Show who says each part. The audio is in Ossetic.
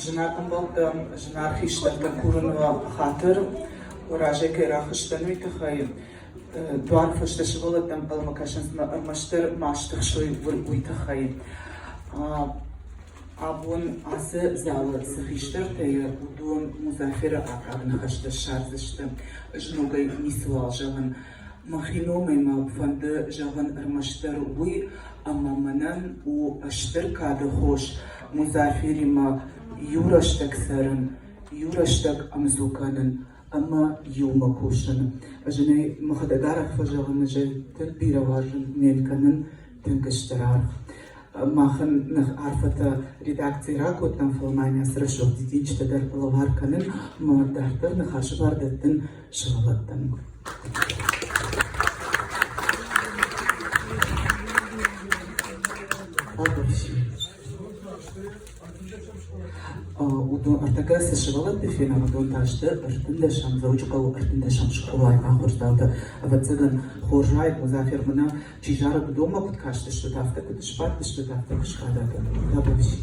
Speaker 1: Зынаргъ ӕмбӕлттӕ, зынаргъ хистӕртӕ, курын уӕ хатыр, уӕ разӕй кӕй рахызтӕн, уый тыххӕй. Дуары фӕстӕ сывӕллӕттӕм ӕнхъӕлмӕ кӕсынц ӕмӕ ӕрмӕстдӕр ма стыхсой, уый тыххӕй. Абон ацы залы цы хистӕртӕ и, уыдон Музаферы аккаг ныхӕстӕ ссардзысты. Ӕз ногӕй ницыуал зӕгъын. Мӕхи номӕй мӕ фӕнды зӕгъын ӕрмӕстдӕр уый, ӕмӕ мӕнӕн у стыр кады хос Музаферимӕ иу рӕстӕг цӕрын, иу рӕстӕг ӕмдзу кӕнын ӕмӕ иумӕ кусын. Ӕз ын ӕй мӕхӕдӕг арӕх фӕзӕгъын, ӕз ӕй тынг бирӕ уарзын, ме кӕнын тынг стыр аргъ. Махӕн нӕ арфӕтӕ редакцийы ракодтам, фӕлӕ ма йын ацы рӕсугъд дидинджытӕ дӕр лӕвар кӕнын ӕмӕ дарддӕр ныхасы бар дӕттын сывӕллӕттӕн. Уыдон ӕртӕккӕ цы сывӕллӕтты фенӕм, уыдон та сты ӕртындӕсӕм Дзӕуджыхъӕуы ӕртындӕсӕм скъолайы ахуырдзаутӕ. Ӕвӕццӕгӕн, хорз уаид, Музафер мӕнӕ чи зарыд, уыдонмӕ куыд кастыстут, афтӕ куыд сбадтыстут, афтӕ куы сбадат. Табуфси.